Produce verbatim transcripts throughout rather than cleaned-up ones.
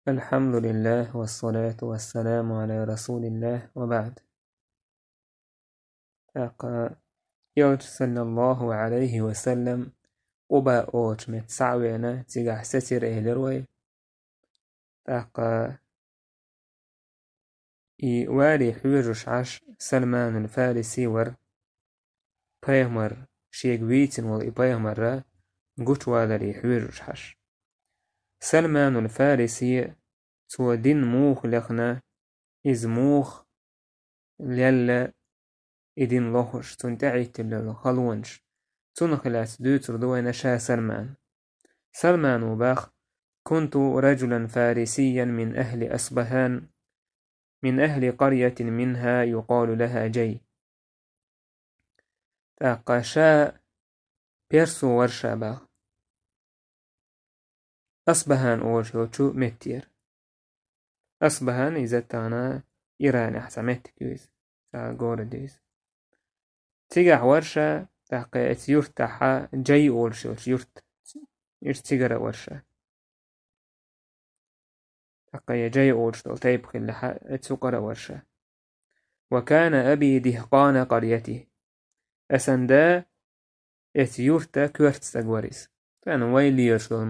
الحمد لله والصلاة والسلام على رسول الله وبعد. ТӀаккха Элча, саллаллаху Ӏалайхи ва саллам, Къуба олучу метта схьа а веана, цигахь сецира элира вай. ТӀаккха и варе хьоьжуш Ӏаш Салманул Фариси вара, пайхамар, шега вийцина волу и пайхамар гучуваларе хьоьжуш Ӏаш. Салманул Фариси, цо дин муха лехна, иза муха лелла и дин лохуш, цунна тӀехӀиттина йолу халонаш. Цунах лаьцна дуьйцур ду вайна ша Салман. Салмано боху: «كنت رجلا فارسيا من أهل أصبهان، من أهل قرية منها يقال لها جي». ТӀаккха ша персо вара ша боху. Асбахьан олуш йолчу меттера. Асбахьан иза тахана Иранехь цхьа меттиг ю иза, цхьа город ю иза. Цигахь вара ша, тӀаккха эцу юьртахь Джай олуш йолчу юьрт. Иштта цигара вара ша. ТӀаккха я Джай олуш долу тайпа хиллехь, эцу къара вара ша. «وكان أبي دهقان قريتي». Асан да эцу юьрта коьрта стаг вара иза. Царна вай лелаш долу,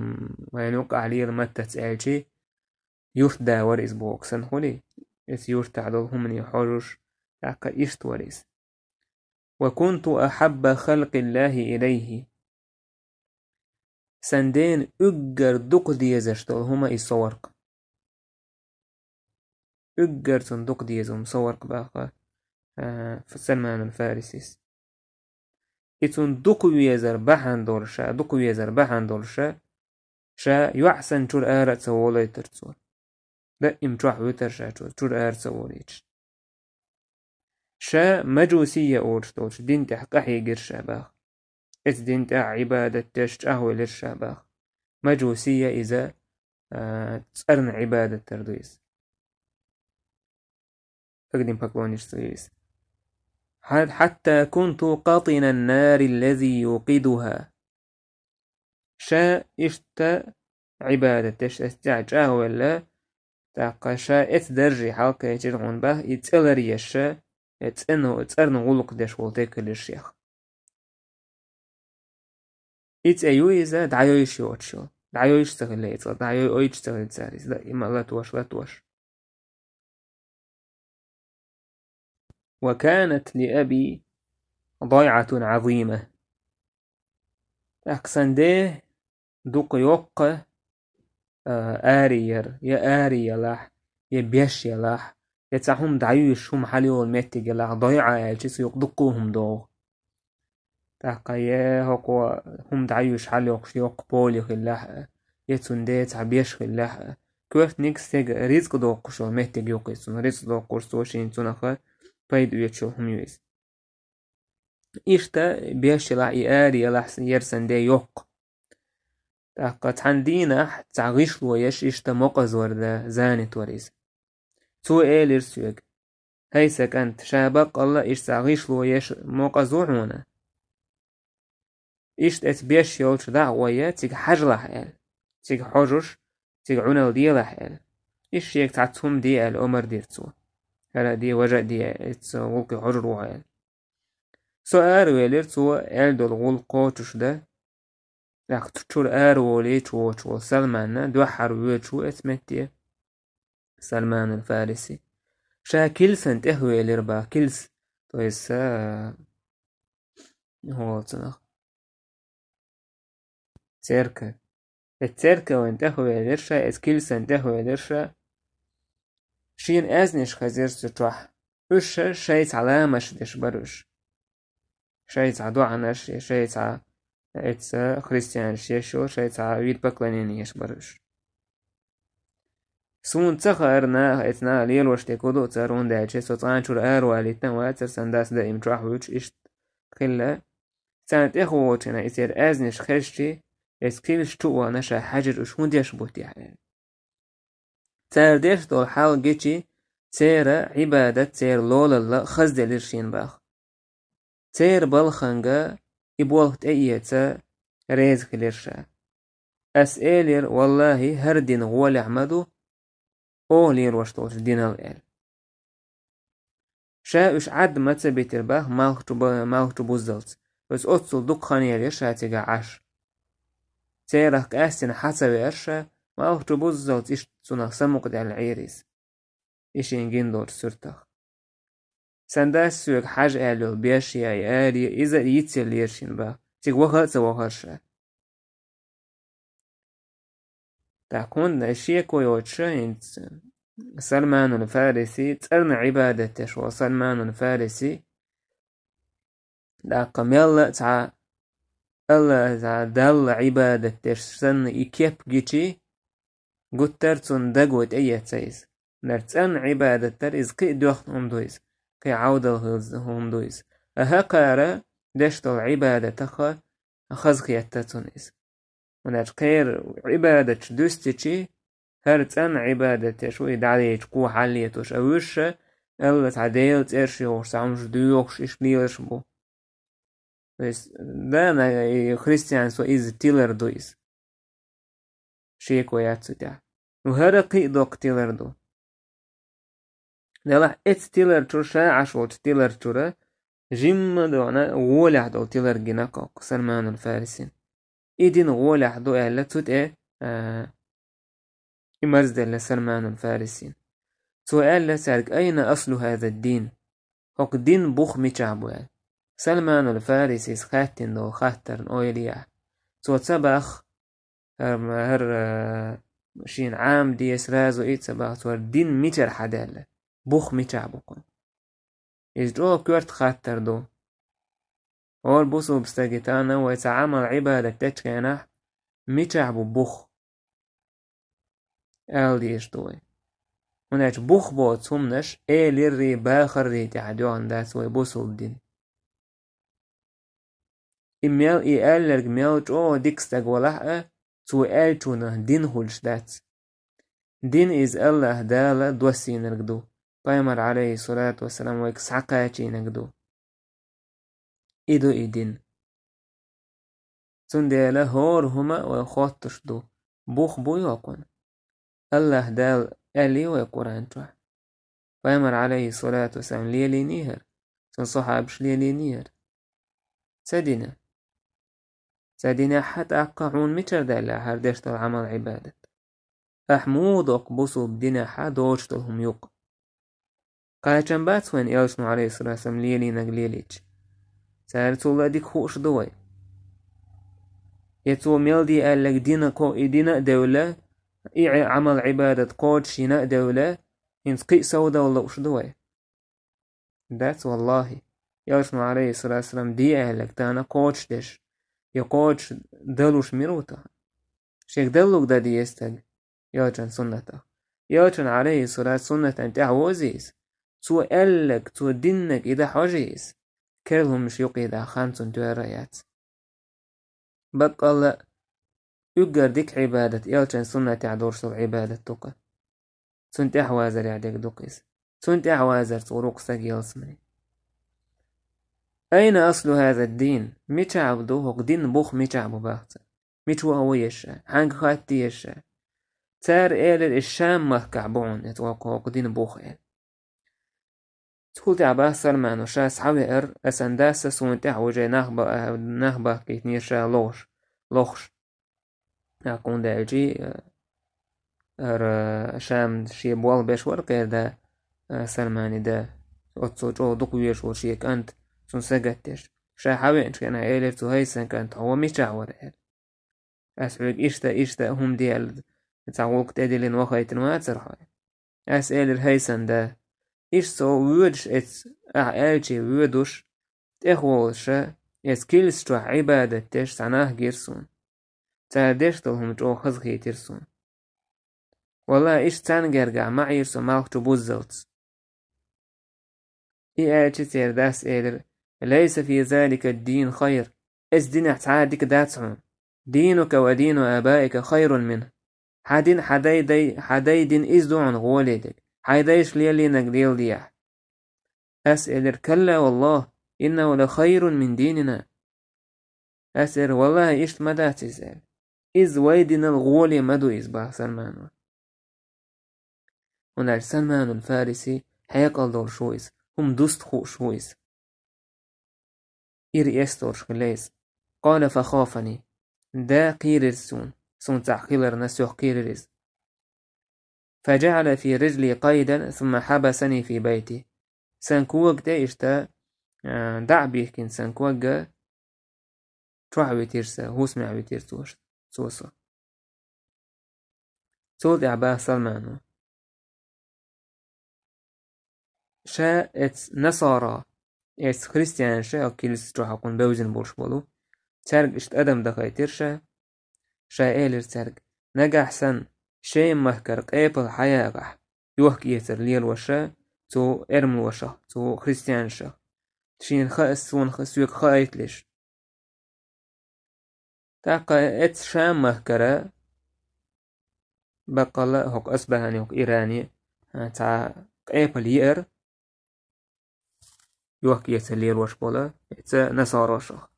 вайна юккъахь лела маттаца аьлчи, юьртда вара иза боху сан хуьлий, эцу юьртахь долу хӀумане хьожуш, тӀаккха иштта вара иза. «وكنت أحب خلق الله إليه». Сан дена уггар дукха дезаш долу хӀума иза со вара-кх. Уггар цунна дукха деза хӀума со вара-кх боху, а, Салманул Фарисис. И цунна дукха везар бахьана долуш ша, дукха везар бахьана долуш ша, ша йоӀ санна чуьра ара а ца волуьйтура цо. Даим чохь вуьтура ша чу-, чуьра ара ца волуьйтуш. Ша мажусия олуш долчу дин тӀехь къахьийгира ша боху. Эцу дин тӀехь Ӏибадат деш чӀагӀвелира ша боху. Мажусия иза, а, цӀарна Ӏибадат дар ду иза. Огнепоклонничество ю иза. Хьа-, «حتى كنت قاطن النار الذي يوقدها». Ша иштта Ӏибадат деш эцу тӀехь чӀагӀвелла, тӀаккха ша эцу даржехь хьалакхечира хьуна боху, и цӀе ларъеш ша, и цӀена, цӀарна гӀуллакх деш волу текаллиш шех. И цӀе ю иза дӀайойуш йоцуш йолу. ДӀайойуш ца хилла и цӀе, дӀайой-, ойуш ца хилла цара иза, даима латош, латош. «وكانت لأبي ضيعة عظيمة». ТӀаккха сан ден дукха йоккха, а, ари яра, я ари ялахь, я беш ялахь, я цхьа хӀума дӀаюьйш хӀума хьалайолу меттиг ялахь, дойӀа аьлча, цу юкъа дуккха а хӀума догӀу. ТӀаккха я хӀокхо хӀума дӀаюьйш хьалайоккхуш йоккха поле хиллехь а, я цунна ден цхьа беш хиллехь а, коьртаниг стеган рицкъ доккхуш йолу меттиг ю-кх иза, цунна рицкъ доккхуш, цо шена цунах пайда оьцуш йолу хӀума ю иза. Иштта беш ялахь, и ари ялахь яра сан ден йоккха. ТӀаккха цхьана дийнахь цхьа гӀишло еш иштта мокъазор дан занят вара иза. Цо элира соьга: «ХӀай сан кӀант, ша баккъалла иштта цхьа гӀишло еш мокъазо хьуна? Иштта эцу беш йолчу дӀа а гӀой, цига хьажалахь», — аьлла. «Цига хьожуш, цига Ӏуналла делахь», — аьлла. Иштта шега цхьацца хӀума де аьлла омар дира цо. ХӀара а де, важа а де, эцу гӀуллакхе хьожур ву хьо аьлла. Со аравелира, цо аьлла долу гӀуллакх кхочуш дан. ТӀаккха цу чуьра араволийча воцуш волу Салманна дуьххьара воьдуш ву эцу метте Салманул Фариси. Ша килсан тӀехвелира боху, килс, то есть, а, хӀун олу цунах? Церковь. Эцу церковна тӀехвелира ша, эцу килсан тӀехвелира ша. Шена аьзнаш хезира цу чохь. Уьш ша шайца ламазаш деш бара уьш. Шайца доӀанаш, я шайца эцу христианаш еш йолу, шайца вид поклонения еш бара уьш. Суна ца хаьара наха, эцу наха лелош дерг хӀун ду цара, хӀунда аьлча со цкъа а чуьра аравалийтина а вацара, сан дас даим чохь вуьтуш иштта хилла. Царна тӀехволучу хенахь и церан аьзнаш хезчи, эцу килс чу а вахана ша хьаьжира уьш хӀун деш бу техьа аьлла. Цара деш долу хьал гичи, церан Ӏибадат, церан лолалла хазделира шена боху. Церан балханга и болх тӀеэца реза хилира ша. Ас элира: «Валлахи, хӀара дин гӀолехь ма ду, оха лелош долчу динал аьлла. Ша уьш Ӏад ма ца битира бах малхчу ба-, малхчу буззалц. Оцу оццул дукха хан яра ша цига Ӏаш. Церах къаьстина хьа ца веара ша, малхчу буззалц иштта цунах самукъадаьлла Ӏийра иза. И шен гина долчу суьртах. Сан дас соьга хьажа аьлла йолу беш яй, ари, иза а йицъеллера шина бах. Цига ваха а ца вахара ша. ТӀаккха хӀунда шеко йоцуша хӀинца Салманул Фариси, цӀарна Ӏибадат деш волу Салманул Фариси, тӀаккха мелла а цхьа Алла, цхьа Далла Ӏибадат деш санна и кеп гичи, гуттар цунна даго тӀеэца иза. Нара цӀарна Ӏибадат дар иза кхин а доьхна хӀума ду иза, кхин а Ӏовдал хӀума ду иза. А хӀокхара деш долу Ӏибадатаха хазахетта цунна иза. ХӀунда аьлча кхера Ӏибадаташ дуьстичи, хӀара цӀанна Ӏибадат деш ву, и дӀадайча кхо хьаллетуш, а вуьш ша, Алла цхьа Делан цӀераш йохуш, цхьа хӀумаш доьхуш, иштта лелаш бу. То есть, да, на-, и христианство иза тилар ду иза. Шеко яц цу тӀехь. Ну, хӀара кхин а доккха тилар ду. Делахь эцу тилар чуьра, ша Ӏаш волчу тилар чуьра, жимма а дохьна, гӀолехь долу тилар гина кхоккху Салманул Фарисин. И дин гӀолехь ду аьлла, цу тӀе, а, и марзделла Салманул Фарисин. Цо аьлла цаьрга: «Айна аслу хаза дин?» ХӀокху дин бух мичахь бу аьлла. Салманул Фарисис хаьттина долу хаттарна ойла яхь. Цо ца бах, хӀара, хӀара, а, шена Ӏамаде сразу и ца бах, цо хӀара дин мичара хьадаьлла, бух мичахь бу кхуьнан. Иза чӀогӀа коьрта хаттар ду. ХӀора бусулба стаге тахана вай цхьа Ӏамал Ӏибадат дечу хенахь, мичахь бу бух? Ала дезаш ду вай. ХӀунда аьлча бух боцу хӀуманаш элиррий, бахаррий тӀехь доьгӀна дац вай бусулба дин. И мел, и аьлларг мел чӀогӀа дика стаг валахь а, цо аьллачунах дин хуьлуш дац. Дин иза Аллаха Дала доссийнарг ду, Пайхамар, алейхиссалату вассалам, вайга схьакхачийнарг ду. И ду и дин. Цундела хӀора хӀума а вай хоттуш ду, бух буй хӀокхуьнан? Аллаха Дала аьллий вай Къуръан чохь? Пайхамар, алейхиссалату вассалам, лелийний хӀара? Цуьнан сахьабаш лелийний хӀара? Ца дина. Ца динехь а тӀаккха хьуна мичара даьлла хӀара деш долу Ӏамал Ӏибадат? Ахьа муха доккху бусулба динехь а доцуш долу хӀума юкъа? Кхачам бац вайн элчано, алейхиссалату вассалам, лелийнарг лелийча? Цара цул а дика хууш ду вай. Я цо мел де аьлларг дина кхо-, и дина а девлла, и Ӏе-, Ӏамал Ӏибадат кхочушйина а девлла, хӀинца кхин а совдала лууш ду вай? Дац, валлахӀи. Элчано, алейхиссалату вассалам, де аьлларг тахана кхочушдеш, я кхочуш далуш мила ву тахана? Шега даллуг дан деза стаг элчан суннатах. Элчан, алейхиссалату, суннатан тӀаьхьа вовза иза. Цо аьлларг, цо диннарг и дан хьожа иза. Керла хӀуманаш юкъе даха хан цунна тоьар а яц. Баккъалла а, уггар дика Ӏибадат элчан суннатехь долуш долу Ӏибадат ду-кха. Цунна тӀаьхьавазарехь дерг ду-кха иза. Цунна тӀаьхьавазар цо ву-кха стаг ялсамане. Айна аслу хаза дин? Мичахь ду хӀокху дин бух, мичахь бу бах цара? Мича ваха ву еза ша? Хьаьнга хатта еза ша? Цара элира, иза Шам-махкахь бу хьуна, иза хӀокху, хӀокху дин бух аьлла. Цул тӀаьхьа бах Салмано, ша схьавеара, сан дас а суна тӀаьхьа вужий нах ба-, нах бахкийтинера ша лохуш, лохуш. ТӀаккха хӀунда аьлча, э, ара Шам шен болх беш вара кхерда, э, Салмани да. Оццул чӀогӀа дукха везаш волу шен кӀант цунна сагатдеш. Ша схьавеанчу хенахь элира цо: «ХӀай сан кӀант, хьо ва мичахь вара?» — аьлла. Ас хьоьга иштта, иштта хӀума де аьлла, цхьа гӀуллакх тӀедиллина вахийтина вацара хьо? Ас элира: «ХӀай сан да, иштта со воьдуш эцу, ахьа аьлча воьдуш, тӀехволуша, эцу килса чохь Ӏибадат деш цхьа нах гира суна. Цара деш долу хӀума чӀогӀа хазахийтира суна. Валлахи, иштта царна гергахь ма Ӏийра со малх чу буззалц». И аьлча церан дас элира: «Лайса фи залика дин хайр». Эцу динехь цхьа а дика дац хьуна. «Динука ва дину абаика хайрун мин». Хьан дин, хьан дай, дай, хьан дай дин иза ду хьуна гӀоле дерг. Хьайн дайша лелийнарг леладехьа. Ас элира: «Калла валлахи, иннаху ла хайрун мин динина». Ас элира: «Валлахи, иштта ма дац иза», — аьлла. «Иза вай динал гӀоле ма ду иза», — бах Салмано. хӀунда аьлча Салманул Фариси хьекъал долуш ву иза, хӀума дуста хууш ву иза. Ира эс долуш хилла иза. Къала фахафани. Да кхийрира суна. Суна цхьаъ хиларна, соьх кхийрира иза. Фаджаъала фи риджли къайдан, сумма хьабасани фи байти. Сан кога тӀе иштта, а, дӀа а бихкина сан кога, чохь витира сан, хӀусамехь витира цо, цо со. Цул тӀаьхьа баха Салмано. Ша эц насара, эц христианаш, а килс чохь кхунна бевзина болуш болу, цаьрга иштта адам дахайтира ша, ша элира цаьрга: «Нагахь санна Шем-махкара къепал хьаягӀахь, йохк-эцар лелоша цу эрмалошах, цу христианашах, шена хаа, суна ха-, соьга хаийталаш». ТӀаккха эц Шам-махкара, баккъалла хӀокху Асбахани, хӀокху Ирани, а, цхьа къепал еара, йохк-эцар лелош болу эца насарошах.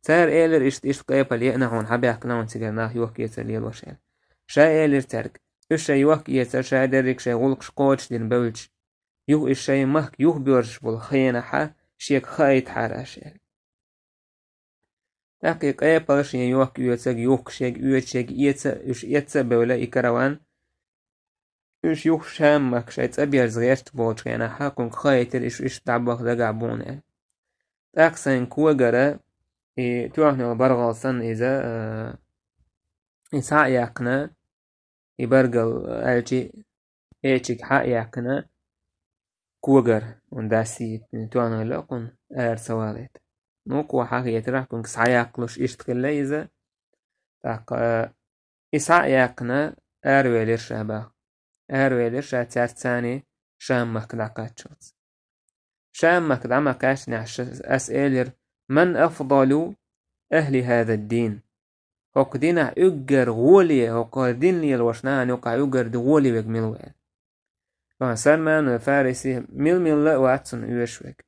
Цара элира иштта, иштта къепал еана хьуна, хьабаьхкина хьуна цигара нах йохк-эцар лелош аьлла. Ша элира цаьрга: «Уьш шайн йохк-эцар, шадерриг шайн гӀуллакхаш кхочушдина бевлча, юха уьш шайн махка юхабоьрзуш болу хенахь шега хаийтахьара аш», — аьлла. ТӀаккха и къепал шен йохк-оьцург юхкуш ерг, оьцуш ерг эца, уьш эца а бевлла и караван, уьш юха Шам-махка шайн цӀа берза гӀерташ болчу хенахь, кхунга хаийтира, уьш иштта дӀабаха дагахь буна аьлла. ТӀаккха сайн когара, и тоьхна йолу баргӀал санна иза, а, и схьа а яьккхина, и баргал аьлчи эчиг хьа а яьккхина, когара, он дас йиттина тоьхна йолу кхунна ара ца валийта. Ну, кхо хьахетарахь, кхунга схьаяккхалуш иштта хилла иза. ТӀаккха, а, и схьа а яьккхина, аравелира ша баха. Аравелира ша цаьрца цхьаьна Шам-махка дӀакхаччалц. Шам-махка дӀа ма кхаьччинехь ша, ас элира: «Ман афдалу ахли хаза ад-дин?» ХӀокху динахь уггар гӀоле, хӀокху дин лелош нахана юкъахь уггар гӀоле верг мила ву аьлла. Ва Салман ва Фариси мила-милла а вац цунна оьшуш верг.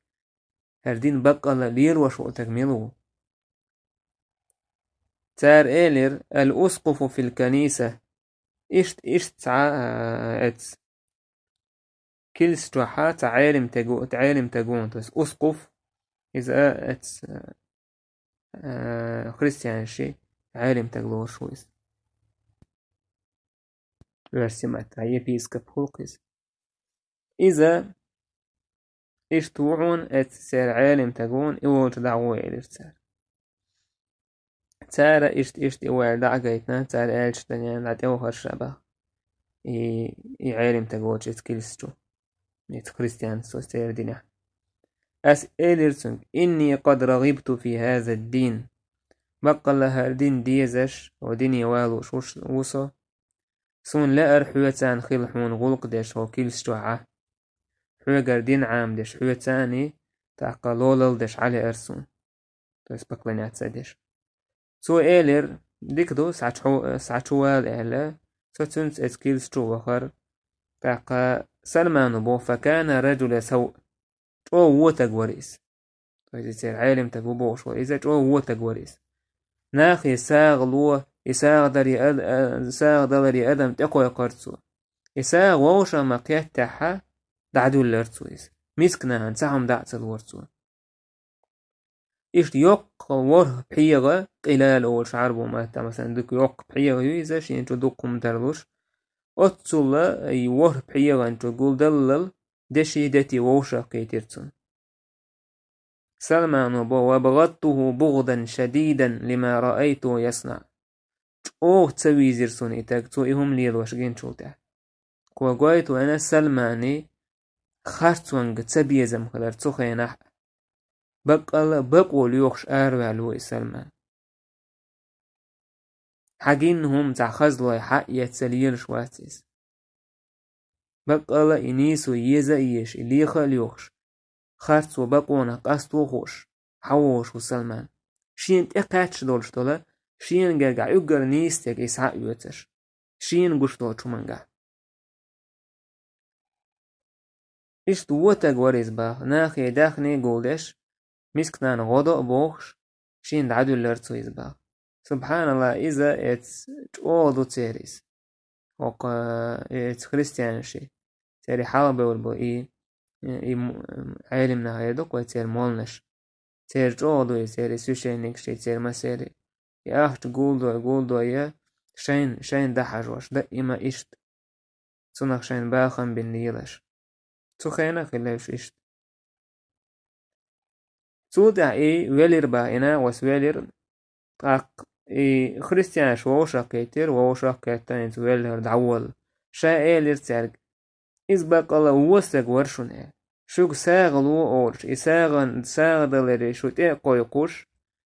ХӀара дин баккъалла лелош волу стаг мила ву? Цара элира: «Ал-ускуфу фил каниса». Иштта, иштта цхьа, а, эц килс чохь цхьа Ӏелим тегу-, Ӏелим тегу, то есть ускуф, иза, а, эц, а, христианаши Ӏелим тег лоруш ву иза. Оьрсийн маттахь епископ хуьлу иза. Иза иштта ву хьуна эца церан Ӏелим таг ву хьуна, и волчу дӀагӀо элира цара. Цара иштта, иштта и ваьлла дӀа а гайтина, цара аьллачу тӀе ненан дӀа тӀевахара ша баха. И, и Ӏелим таг волчу эца килс чу. Эца христианство церан динехь. Ас элира цуьнга: «Инни къад рагӀибту фи хаза ад-дин». Баккъалла хӀара дин дезаш, хӀокху дине валуш вуш-, ву со. Суна лаьара хьоьцарна хила хьуна гӀуллакх деш хӀокху килс чохь Ӏа. Хьоьгара дин Ӏамадеш хьоьцарний, тӀаккха лолалла деш Ӏа лаьара суна. То есть поклоняться деш. Цо элира: «Дика ду, схьа чу-, схьа чу вала», — аьлла, со цуьнца эца килс чу вахара. ТӀаккха Салмано боху: «Факана раджула сав». ЧӀогӀа вон стаг вара иза. То есть и церан Ӏелим стаг ву бохуш вара иза, чӀогӀа вон стаг вара иза. Нахе сагӀа ло, и сагӀа даре ад-, а, сагӀа даларе адам тӀекхойкхура цо. И сагӀа вовшах ма-кхеттехь, дӀадуьллура цо иза. Мискачу нахана цхьа хӀума дӀа а ца лора цо. Иштта йоккха ворхӀ пхьегӀа, къилал олуш Ӏарбо маттахь, масалан, дукха йоккха пхьегӀа ю иза, шена чу дукха хӀума тарлуш. Оццул и ворхӀ пхьегӀан чу гулдаллал деши дети вовшах кхийтира цунна. Салмано бо: «Ва багӀадтуху бугӀдан шадидан лима раайту яснаӀ». ЧӀогӀа ца вийзира суна и стаг, цо и хӀума лелош гинчул тӀаьхьа. Кхо гойту вайна Салмани харцонга ца безам хилар цу хенахь а. Баккъалла бакъо лоьхуш араваьлла ву и Салман. Хьан гина хӀума цхьа хазлой хьа а эцна лелаш вац иза. Баккъалла и нийсо еза а езаш, и леха а лоьхуш, харцо бакъонах къасто а хууш, хьан вовшах ву Салман. Шена тӀекхаьчча долуш долу, шена гергахь уггар нийса стаг иза хьа а оьцуш, шена гуш долчу хӀумангахь. Иштта вон стаг вара иза баха, нахе даьхни гулдеш, мискачу нана гӀо до а бохуш, шена дӀадуьллура цо иза баха. СубхьаналлахӀ, иза эца чӀогӀа ду церан иза. хӀокху, э, эцу христианаши. Церан хьалха бевлла бу и, и м-, Ӏелам нах эр ду-кх вай церан молланаш. Церан чӀогӀа ду и, церан священникаши, церан массеран. И ахча гулдой, гулдой, шайн, шайн дӀахьажош, даима иштта. Цунах шайн бахам бина лелаш. Цу хенахь хилла уьш иштта. Цул тӀаьхьа и велира бах, и накъост велира. ТӀаккха и христианаш вовшах кхийтира, вовшах кхетта, хӀинца веллера дӀаволла. Ша элира цаьрга: «Иза баккъала вон стаг вара шуна», — аьлла. «Шуьга сагӀа ло олуш, и сагӀан, сагӀа даларе шу тӀе а кхойкхуш,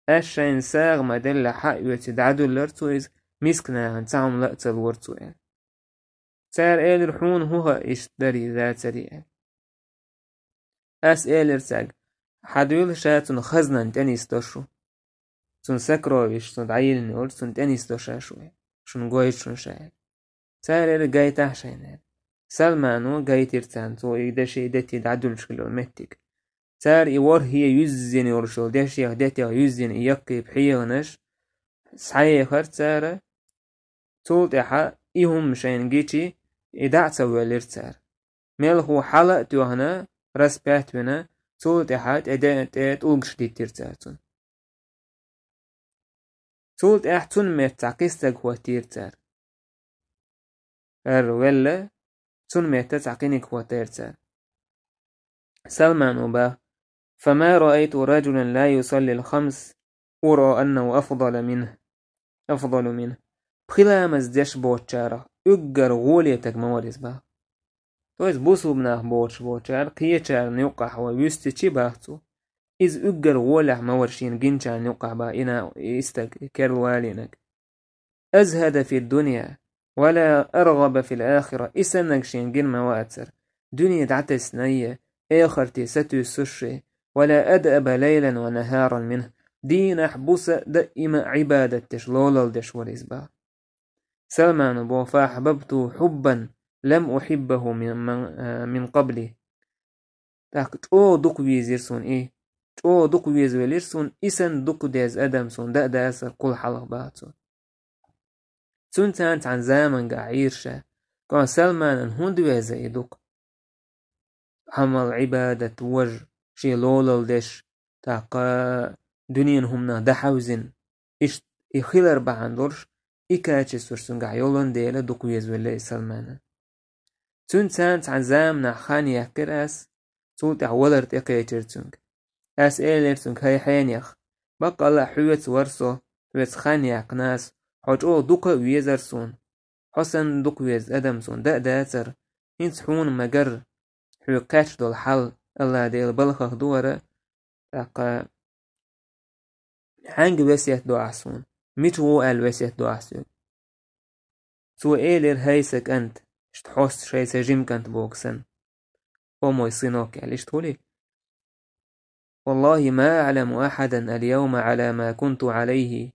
ас шайна сагӀа ма-деллехь а оьций дӀадуьллура цо иза, миска нахана цхьа хӀума ла а ца лора цо», — аьлла. Цара элира: «Хьуна хӀун хаьа иштта дарий, дацарий?» — аьлла. Ас элира цаьрга: «Хьадуьйла ша цунна хазнан тӀе нисдо шу. Цунна сокровищ, цунна дӀайиллина йолчу, цунна тӀе нисдо ша шу, шуна гойту шуна ша», — аьлла. Цара элира: «Гайтахьа шайна», — аьлла. Салмано гайтира царна, цо и деши, дети дӀадуьллуш хилла йолу меттиг. Цара и ворхӀе юьззина йолуш йолу дешех, детех юьззина и яккхий пхьегӀанаш схьаехара цара. Цул тӀаьхьа и хӀума шайна гичи, и дӀа а ца воьллира цара. Мелхо хьала а тоьхна, распять вина, цул тӀаьхьа тӀе де-, тӀе тӀулгаш диттира цара цунна. Цул тӀаьхьа цунна метта цхьа кхин стаг хӀоттийра цара. ХӀара велла, цунна метта цхьа кхиниг хӀоттийра цара. Салмано бах: «Фама раайту раджулан ла юсалли ал-хамс ура аннаху афдала минху, афдалу минху». Пхи ламаз деш боцучарах уггар гӀоле стаг ма вара иза бах. То есть бусулба нах боцуш боцучара, кхечарна юккъахь вай вуьстичи бах цо. Иза уггар гӀолехь ма вара шена гинчарна юккъахь бах и на-, и стаг, керла валийнарг. «Азхада фи дунья, ва ла аргӀаба фил ахира». И саннарг шена гина ма вацара. Дуьне дӀатесна а, эхарте сатуьйсуш а, «ва ла адаба лайлан ва нахаран минху». Дийнахь, буса даима Ӏибадат деш, лолалла деш вара иза бах. Салмано боху: «Фа ахьбабту хьуббан лам ухьиббаху мин, мин, а, мин къабли». ТӀаккха чӀогӀа дукха везира суна и. ЧӀогӀа дукха везавелира суна, и санна дукха деза адам суна дан а дацара кхул хьалха бах цо. Цуьнан царна цхьана заманга Ӏийра ша. Кхуьнан Салманан хӀунда веза и дукха? Ӏамал, Ӏибадат, важа, шен лолалла деш, тӀаккха дуьненан хӀуманах дӀахьаьвзина. Иштта и хилар бахьана долуш, и качестваш цуьнгахь йолун дела дукха везавелла и Салмана. Цуьнан царна цхьана заманахь хан яьккхира ас, цул тӀаьхьа валар тӀекхечира цуьнга. Ас элира цуьнга: «ХӀай хьенех, баккъалла а хьоьца вара со, хьоьца хан яьккхина ас, хьо чӀогӀа дукха а везара суна. Хьо санна дукха веза адам суна дан а дацара, хӀинца хьуна ма-гарра, хьоьга кхаьчна долу хьал АллахӀ Делан балхах ду хӀара, тӀаккха хьаьнга весет до ахь суна, мича гӀо аьлла весет до ахь соьга?» Цо элира: «ХӀай сан кӀант», иштта хьоста шайн сан жима кӀант боху санна. «О мой сынок», аьлла, иштта хуьлий? «Валлахи, ма аъламу ахьадан аль-явма аля ма кунту алейхи».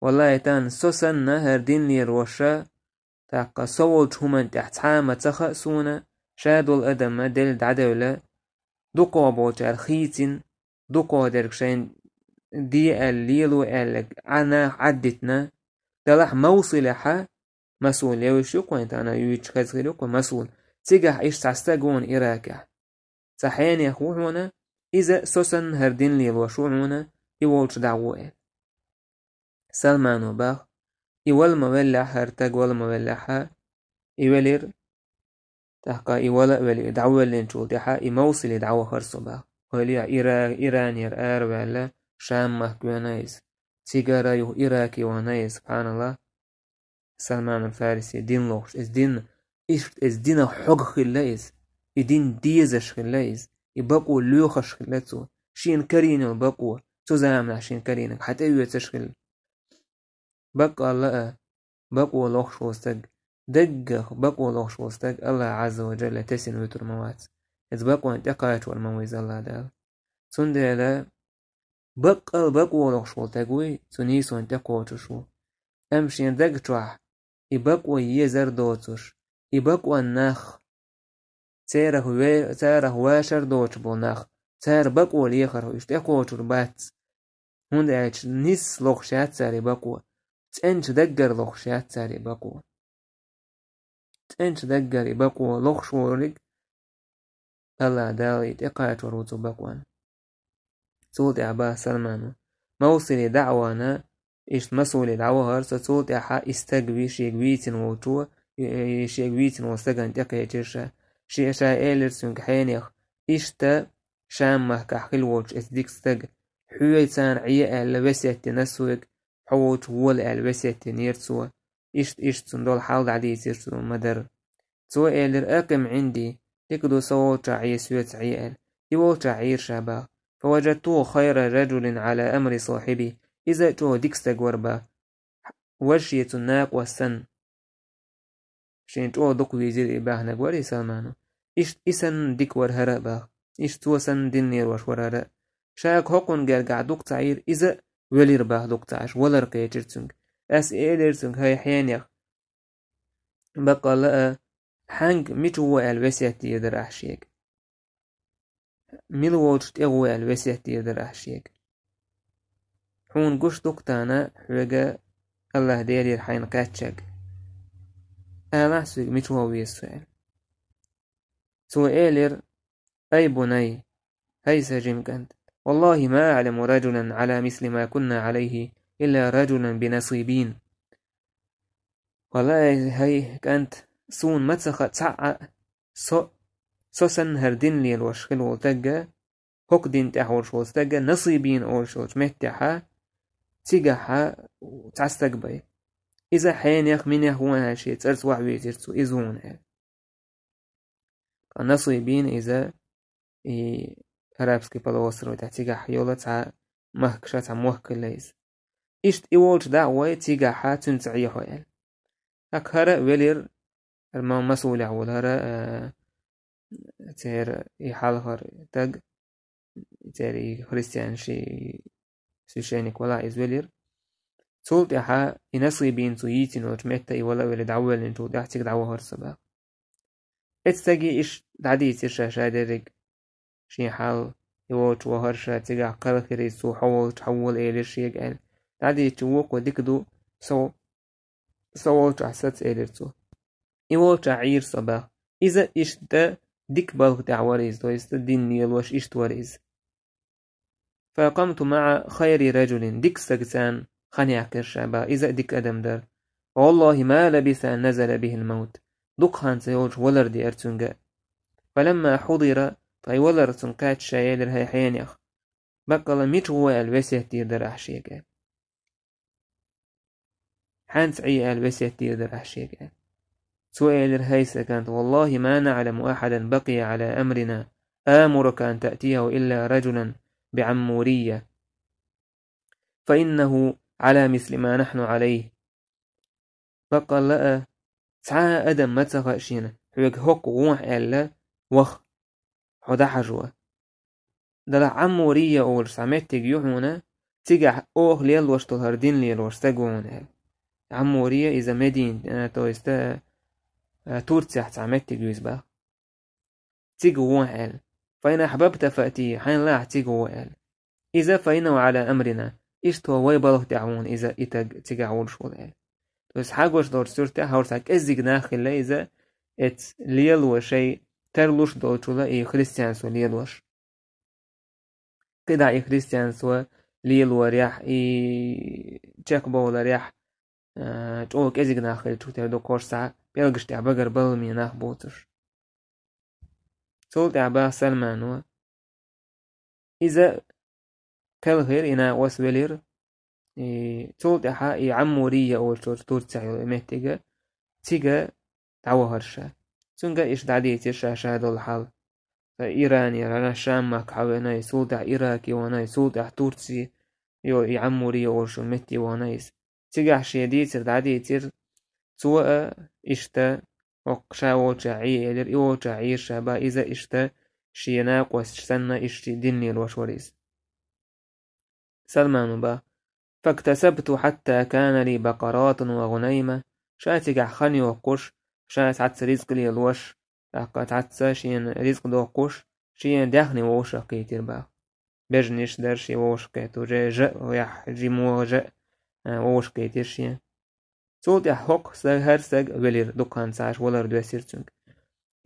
Валлахи, тахана со санна хӀара дин лелош, тӀаккха со волчу хӀуманна тӀехь цхьа а ма ца хаьа суна, ша долу адам а делла дӀадевлла, дукхох болчара хийцина, дукхох дерг шайна де аьлла, лело аьлларг Ӏа наха Ӏаддитина, делахь Мовсилехьа, Масул левзаш ю-кх вайн тахана, юьйцуш хеза хир ю-кх вайн Масул. Цигахь иштта цхьа стаг ву хьуна Иракехь. Цхьа хьенех ву хьуна, иза со санна хӀара дин лелош ву хьуна, и волчу дӀагӀо аьлла. Салмано бах, и вала ма веллехь, хӀара стаг вала ма веллехьа, и велира. ТӀаккха и вала а велира, дӀавоьллинчул тӀаьхьа и Мовсиле дӀавахара со бах. Ойла йо, Ира-, Иранера араваьлла, Шам-махка вена иза. Цигара юха Ираке вахана иза, субхьаналлахӀ. Салманул Фариси дин лохуш, иза дин, иштта иза динах хьогах хилла иза, и дин дезаш хилла иза, и бакъо лоьхуш хилла цо, шена карийна йолу бакъо, цу заманахь шена карийнарг хьан тӀеоьцуш хилла. Баккъалла а, бакъо лохуш волу стаг, даггах бакъо лохуш волу стаг АллахӀ Ӏазза ва Джалла тесина вуьтур ма вац. Иза бакъонна тӀекхачор ма ву иза АллахӀ Дала. Цундела баккъал бакъо лохуш волу стаг вуй, цу нийсонна тӀекхочуш ву. Амма шен даг чохь и бакъо езар доцуш, и бакъонан нах, церах ве-, царах вашар доцуш болу нах, цара бакъо лехар уьш тӀекхочур бац. ХӀунда аьлча нисса лохуш яц цара и бакъо, цӀеначу даггара лохуш яц цара и бакъо. тӀенча даггара и бакъо лохуш волург, АллахӀ Дала и тӀекхачор ву цу бакъонна. Цул тӀаьхьа бах Салмано: «Мавсили даӀвана, иштта Масуле дӀавахара со, цул тӀаьхьа и стаг ви шега вийцина волчо, и, и шега вийцина волу стагана тӀекхечира ша. Шен ша элира цуьнга хьенех: „Иштта Шам-махкахь хилла волчу эцу дика стага, хьоьга царна Ӏе аьлла весет дина суьга, хьо волчу вола аьлла весет динера цо“, иштта, иштта цунна долу хьал дӀадийцира цо ма-дарра. Цо элира: „Акъим Ӏинди, дика ду, со волчохь Ӏе, соьца Ӏе“, аьлла. И волчохь Ӏийра ша бах. Фаважадтуху хайра раджулин Ӏала амри сахьиби. Иза чӀогӀа дика стаг вара бах. Важа шен цунна накъост санна. Шен чӀогӀа дукха вийзира и баьхнарг вара и Салмано. Иштта и санна дика вара хӀара а бах. Иштта цо санна дин лелош вара хӀара а. Шага хӀокхунна гергахь дукха ца Ӏийра, иза а велира бах дукха ца Ӏаш, валар кхечира цуьнга. Ас элира цуьнга: „ХӀай хьенех, баккъалла а, хьаьнга мича ву аьлла весет дийр дара ахь шега? Мила волчу тӀе ву аьлла весет дийр дара ахь шега? Хьуна гуш ду-кх тахана хьоьга АллахӀ Делера хьайна кхаьчнарг. Алахь соьга, мича ву веза со“, аьлла. Цо элира: „Ай бунай, хӀай сан жима кӀант, валлахӀи ма аӀламу раджулан Ӏала мисли ма кунна Ӏалайхи илла раджулан би насибин. Валлахьи, хӀай кӀант, суна ма ца хаьа цхьа а, со, со санна хӀара дин лелош хилла волу стагга, хӀокху дин тӀехь волуш волу стагга насибин олуш йолчу меттехьа, цигахьа цхьа стаг бай. Иза хьенех, минех ву аьлла шен цӀарца охьавийцира цо, иза ву хьуна“, аьлла. Ткъа насибин иза и Арабский полуостров тӀехь цигахь йолу цхьа махкаша цхьа мохк хилла иза. Иштта и волчу дӀа а вай, цигахьа цуьнца Ӏехьо аьлла. ТӀаккха хӀара а велира, хӀара ма-, Масулехь волу хӀара, а, церан и хьалхара стаг, церан и христиан ши священник вала иза велира. Цул тӀаьхьа и насибин цо йийцина йолчу метта и вала а велла дӀавоьллинчул тӀаьхьа цига дӀавахара со бах. Эцу стаге иштта дӀадийцира ша ша дерриг. Шен хьал, и волчу вахара ша, цигахь кхелхира иза, цо хьо волчу хьо вола элира шега аьлла. ДӀадийцича вукхо: „Дика ду, со, со волчохь саца“, элира цо. И волчохь Ӏийра со бах. Иза иштта дика балха тӀехь вара иза, то есть дин лелош иштта вара иза. Факъамту маӀа хайри раджулин, дика стаг царна хан яьккхира ша бах, иза а дика адам дара. ВаллахӀи ма лабиса ан назала бихил маут. Дукха хан ца йолуш валар деара цуьнга. Фаламма хьудира, ткъа и валар цунна кхаьчча ша элира: „ХӀай хьенех, баккъалла мича ву аьлла весет дийр дара ахь шега“, аьлла. „ХӀанца Ӏе аьлла весет дийр дара ахь шега“, аьлла. Цо элира: „ХӀай сан кӀант, валлахӀи ма наӀламу ахьадан бакъия Ӏала амрина амурука ан таътияхӀу илла раджулан би Ӏаммурия, фа иннахӀу Ӏала мисли ма нахьну Ӏалайхи“. Баккъалла а, цхьа а адам ма ца хаьа шена, хьоьга хӀокхо ву хьуна аьлла, ваха, хьо дӀахьажо. Делахь Ӏаммурия олуш цхьа меттиг ю хьуна, цигахь оха лелош долу хӀара дин лелош стаг ву хьуна аьлла. Ӏаммурия иза Медина, а, то есть, а, а, Турцехь цхьа меттиг ю иза бах. Цига ву хьуна аьлла. Фа ин ахьбабта фаътихӀи, хьайна лаахь цига ву аьлла. Иза фа иннахӀу Ӏала амрина, иштта вай балха тӀехь ву хьуна иза и стаг цигахь волуш волу аьлла. То есть хьагош долчу суьртехь хӀара цхьа кӀеззиг нах хилла иза, эцу лело шайн тарлуш долчула и христианство лелош. КхидӀа и христианство лелорехь, и чекхбовларехь, а, чӀогӀа кӀезиг нах хилчух тера ду кхош цхьа пӀелгаш тӀехь багара балламе нах боцуш. Цул тӀаьхьа бах Салмано. Иза кхелхира, и накъост велира. И цул тӀаьхьа и Ӏаммурия олучу Турцехь йолу и меттига, цига дӀавахара ша. Цуьнга иштта дӀадийцира ша ша долу хьал. Ткъа Иранера, Шам-махка хьавеана иза, цул тӀаьхьа Ираке вахана иза, цул тӀаьхьа Турци, йо, и Ӏаммурия олуш йолу метте вахана иза. Цигахь шен дийцар дӀадийцира, цо а иштта, хӀокху ша волчохь Ӏе элира, и волчохь Ӏийра ша бах, иза иштта шен накъосташ санна, иштта дин лелош вара иза. Салмано бах: «Фактасабту хьатта кана ли бакъаратун ва гӀунайма». Ша цигахь хан йоккхуш, ша цхьацца ризкъ лелош, тӀаккха цхьацца шена ризкъ доккхуш, шена даьхни вовшах кхийтира бах. Бежнаш дара шен вовшах кхетта, уже жа а яхь, жимогӀа жа а, а, вовшах кхийтира шена. Цул тӀаьхьа хӀокху стаг, хӀара стаг велира, дукха хан ца Ӏаш валар доьссира цуьнга.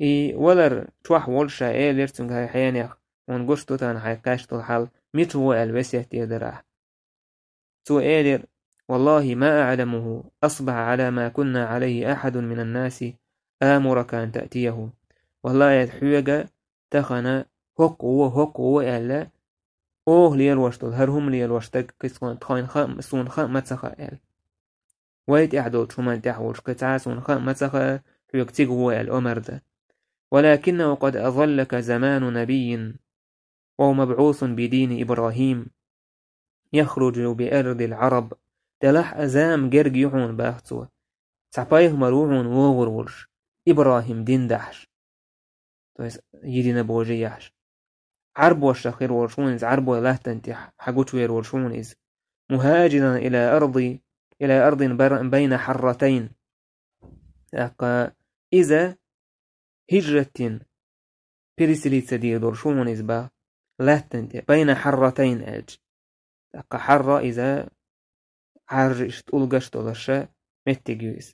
И валар чохь волуш ша элира цуьнга: «ХӀай хьенех, хьуна гуш ду тахана хьайн кхаьчна долу хьал, мича ву?» аьлла весет дийр дара ахь. Цо элира: «والله ما أعلمه أصبح على ما كنا عليه أحد من الناس آمرك أن تأتيه». Валлахьи, хьоьга тахана хӀокху ву, хӀокху ву аьлла, оха лелош долу, хӀара хӀума лелош стаг кхин суна тхойн хаам, суна хаам ма ца хаьа аьлла. Вай тӀехь долчу хӀуманна тӀехь волуш кхин цхьа а суна хаам ма ца хаьа, хьоьга цига ву аьлла омар дан. «ولكنه قد أظلك زمان نبي وهو مبعوث بدين إبراهيم يخرج بأرض العرب». Делахь а зама герга ю хьуна, баха цо. Цхьа пайхамар ву хьуна вогӀур волуш, ИбрахӀим дин дахьаш. То есть, единобожие яхьаш. Ӏарбошах хир волуш ву иза, Ӏарбой латтана тӀехь хьан гучувер волуш ву иза. «مهاجرا إلى أرض، إلى أرض بر-، بين حرتين». ТӀаккха иза хӀижрат дина, переселиться дийр долуш ву иза, баха, латтана тӀе, «بين حرتين» аьлча. ТӀаккха хьарра иза Ӏаржа иштта тӀулгаш долуш меттиг ю иза.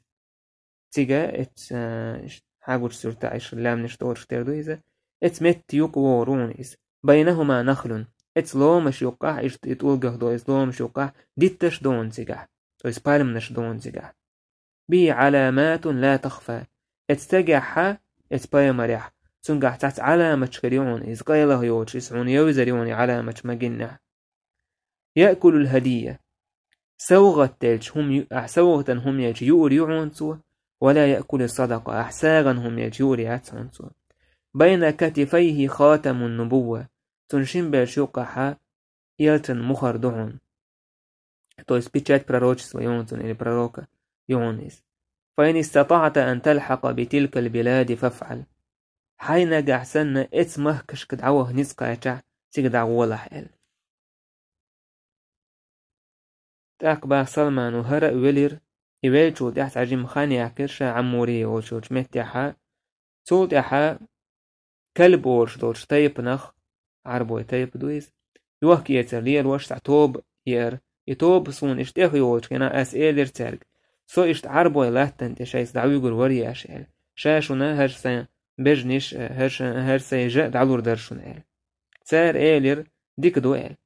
Цига эц, а, иштта хьагучу суьртахь иштта лаьмнаш тӀораш тера ду иза. Эц метта юкъа вогӀур ву иза. «بينهما نخل». Эц ломаш юккъахь, иштта и тӀулгах до, эц ломаш юккъахь дитташ ду цигахь. То есть пальмнаш ду цигахь. «به علامات لا تخفى». Эц стагехь, эц пайхамарехь, цуьнгахь цхьацца Ӏаламаташ хир ю иза, къайлаха йоцуш, иза хьуна йовзар ю и Ӏаламаташ ма гиннехь. «يأكل الهدية». СовгӀат делча хӀума ю-, ахь совгӀатан хӀума елча юур ю хьуна цо, «ولا يأكل الصدقة», ахь сагӀан хӀума елча юур яц хьуна цо. «بين كتفيه خاتم النبوة». Цуьнан шина белш юккъахь элчан мухӀар ду хьуна. То есть печать пророчества ю хьуна цуьнан или пророка ю хьуна иза. «فإن استطعت أن تلحق بتلك البلاد فافعل». Хьайн нагахь санна эц махкашка дӀаваха ницкъ кхаьчахь, цига дӀагӀолахь аьлла. ТӀаккха баха Салмано хӀара а велира, и веллачул тӀаьхьа цхьа жима хан яьккхира ша Ӏаммурия волчу меттехь. Цул тӀаьхьа Калб олуш долчу тайпанах, Ӏарбой тайпа ду иза, йохка-эцар лелош цхьа тоба еара. И тоба суна иштта тӀехйолучу хенахь ас элира цаьрга: «Со иштта Ӏарбой латтана тӀе шайца дӀавуьгур вара еш», аьлла. «Ша шуна хӀара сайн бежнаш, хӀара ша-, хӀара сайн жа а дӀалур дара шуна», аьлла. Цара элира: «Дика ду», аьлла.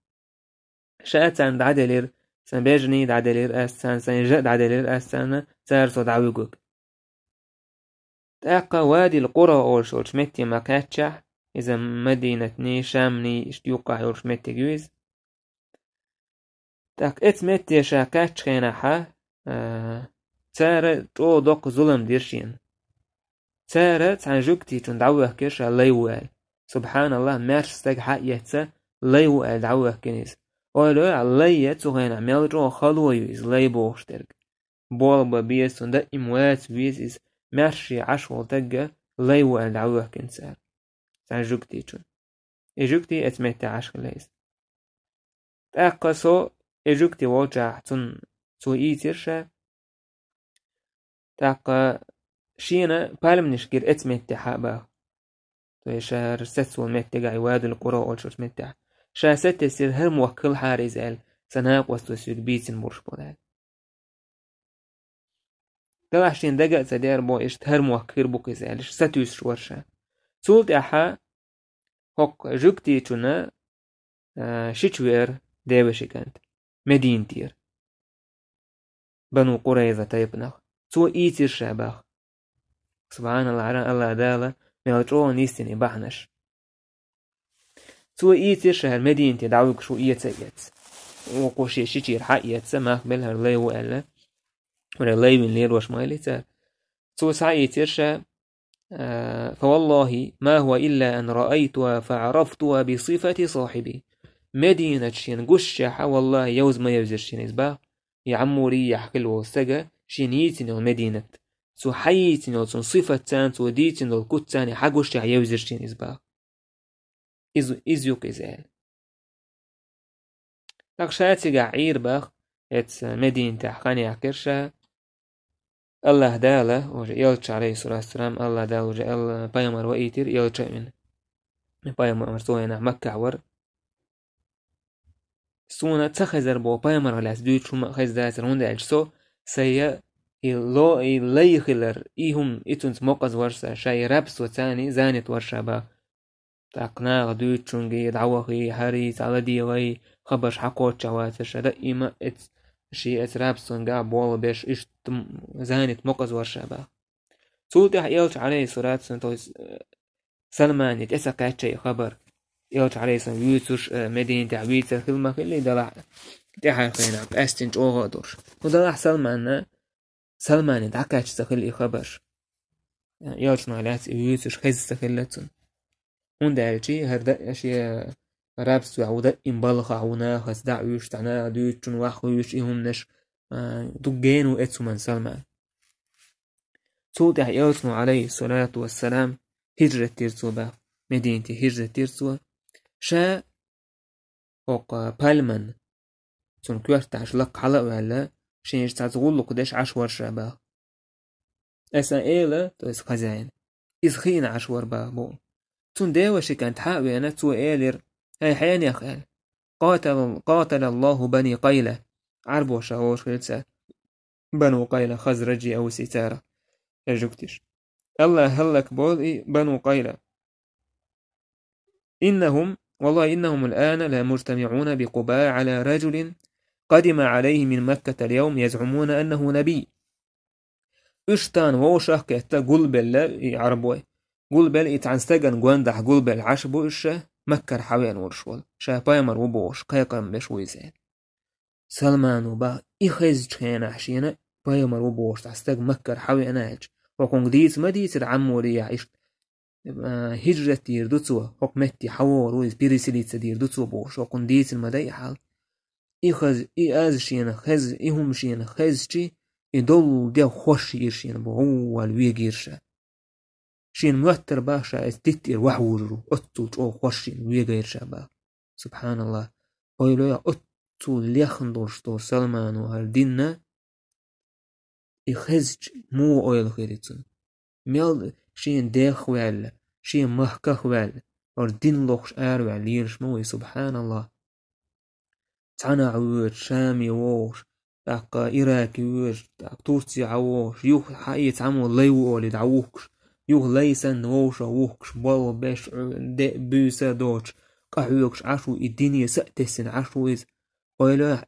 Ша царна дӀаделира, сан бежний дӀаделира ас царна, сайн жа а дӀаделира ас царна, цара со дӀавуьгург. ТӀаккха Вадил Къура олуш йолчу метте ма кхаьччахь, иза Мадинатний, Шамний, иштта юккъахь йолуш меттиг ю иза. ТӀаккха эца метте ша кхаьччу хенахьа, а, цара чӀогӀа доккха зулам дира шена. Цара цхьана жуьгтичунна дӀавоьхкира ша лай ву аьлла. Субханаллах, маьрша стаг хьаэца лай ву аьлла дӀавоьхкина иза. Ойла йой, лай я цу хенахь мел чӀогӀа хало ю иза, лай бохуш дерг. Болх бан беза цунна, даим ваца веза иза, маьрша Ӏаш волу тагга лай ву аьлла дӀавоьхкина цара. Цхьана жуьгтичунна. И жуьгти эца метте Ӏаш хилла иза. ТӀаккха со и жуьгти волчохь цунна, цо ийцира ша. ТӀаккха шена пальмнаш гира эца меттехь а баха. То есть ша хӀара сецволу меттигахь, и Вадил Къура олучу меттехь. Ша сатесира хӀара мохк хилахьара иза аьлла, сан накъостий соьга бийцина болуш болу аьлла. Делахь шена дага а ца деара боху, иштта хӀара мохк хир бу-кх иза аьлла, сатуьйсуш вара ша. Цул тӀаьхьа хӀокху жуьгтичунна, а, шича веара девешин кӀант, Мединатера. Бану Къурайза тайпанах. Цо ийцира ша баха. Субханаллах, хӀара Аллах Дала мел чӀогӀа нисйина и бахьанаш. Цо ийцира ша хӀара Мединате дӀавуьгуш ву эца а эца. Вукхо шен шичера хьаэца, мах белла хӀара лай ву аьлла. ХӀара лай вина лелош ма хилла цара. Цо схьаийцира ша, а, «فوالله ما هو إلا أن رأيتها فعرفتها بصفة صاحبها». Мединат шена гуш шехьа, валлахӀи, йовза ма йовзира шена иза баха. И Ӏаммурияхь хилла волу стага шена йийцина йолу Мединат. Цо хьайийцина йолу цунна сифатца, цо дийцина долу куццани хьагуш шехьа йовзира шена иза баха. Иза, иза ю-кх иза аьлла. ТӀаккха ша цигахь Ӏийра баха, эца Мединатехь хан яьккхира ша. Аллах Дала, уже элча, алейхиссалату вассалам, Аллах Дала уже ал-, пайхамар ваийтира, элча а вина. Пайхамар цу хенахь Маккахь вара. Суна ца хезар боху пайхамарх лаьцна дуьйцуш хӀума а хезна дацара, хӀунда аьлча со сайн и ло, и лай хилар, и хӀума, и цунца мукъаза вар ша, ша и рабство царна занят вар ша бах. ТӀаккха наха дуьйцучуьнга дӀавахий, хӀара цхьа ладегӀий, хабарш хьакхочча вацар ша, даима эц-, ши эц рабствонгахь болх беш, иштта м-, занят мукъаза вар ша бах. Цул тӀаьхьа элча, алейхиссалату вассалам, то есть, э, Салмане тӀе ца кхаьчча и хабар. Элча, алейхиссалам, вуьйцуш, э, Мединатехь вийцар хила ма хиллий, делахь тӀаьхьарчу хенахь, къаьстина чӀогӀа а долуш. Ну, делахь Салманна, Салмане дӀакхаьчна ца хилла и хабарш. Элчанах лаьцна и вуьйцуш хезна ца хилла цунна. ХӀунда аьлча хӀара да-, шен рабствехь ву, даим балхахь ву, нахаца дӀа а вуьйш, цхьа наха дуьйцучунна ваха вуьйш, и хӀуманаш, а, дукха гена ву эцу хӀуманна Салман. Цул тӀаьхьа элчано, алейхиссалату вассалам, хӀижрат дира цо бах, Мединате хӀижрат дира цо. Ша хӀокху пальман, цунна коьртахь лакха хьала а ваьлла, шен иштта цхьацца гӀуллакх деш Ӏаш вар ша бах. Аса эла, то есть хозяин, иза хиъна Ӏаш вар бах боху. Цунна деваши кӀант хьа а веана, цо элира: «ХӀай хьенех», — аьлла. «Къатала-, къаталаллаху бани Къайла». Ӏарбоша вовшах хилла цара. Бану Къайла, Хазраджи, Ауси цара. Э, жуьгтиш. Аллах хӀаллак болу и Бану Къайла. «إنهم، والله إنهم الآن لمجتمعون بقباء على رجل قدم عليهم من مكة اليوم يزعمون أنه نبي». Уьш тахана вовшах а кхетта гулбелла и Ӏарбой. Гулбелла и цхьана стеган гондахь гулбелла Ӏаш бу уьш, Маккара хьавеана волуш волу. Ша пайхамар ву бохуш, кхайкхам беш ву иза. Салмано бах, и хезчу хенахь шена пайхамар ву бохуш цхьа стаг Маккара хьавеана аьлча, хӀокхунга дийца ма дийцира Ӏаммурехь иштта, а, хӀижрат дийр ду цо, хӀокху метте хьавогӀур ву иза, переселиться дийр ду цо бохуш, хӀокхунна дийцина ма дай и хьал. И хаза, и аз шена хеза, и хӀума шена хезчи, и доллу дегӀ хӀорш йира шена боху, валла вегийра ша. Шена моьттар бах ша эцу дитта тӀера вахьвужур ву, оццул чӀогӀа хӀорш шена вегийра ша бах. Субханаллах. Ойла йо, оццул лехна долуш долу Салмано хӀара динна, и хезча муха ойла хир цунна? Мел шена дехха ваьлла, шен махках ваьлла, хӀара дин лохуш араваьлла лелаш ма вай, субханаллах. Цхьанахь воьдуш, Шаме вогӀуш, тӀаккха Ираке воьдуш, тӀаккха Турце хьавогӀуш, юха хьаий цхьаммо лай ву олий дӀавухкуш, юха лай санна вовшах вухкуш, болх беш, де а, буьйса а доцуш, къахьоьгуш Ӏаш ву, и дине са а тесина Ӏаш ву иза. Ойла,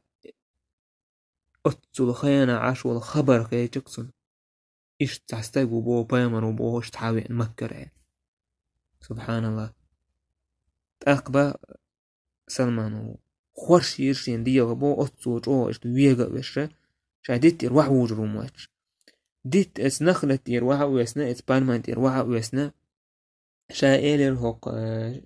оццул хенахь Ӏаш волу хабар хечиг цунна. Иштта цхьа стаг ву боху, пайхамар ву боху, иштта хьавеана Маккара аьлла. Субханаллах. ТӀаккха бах Салмано, хӀорш йира шена дегӀ боху, оццул чӀогӀа иштта вега а веш, ша дитта тӀера вахьвужур ву моьттуш. Дитта эцу нахлат тӀера вахьа а весна, эцу пальман тӀера вахьа а весна, ша элира хӀокху, э,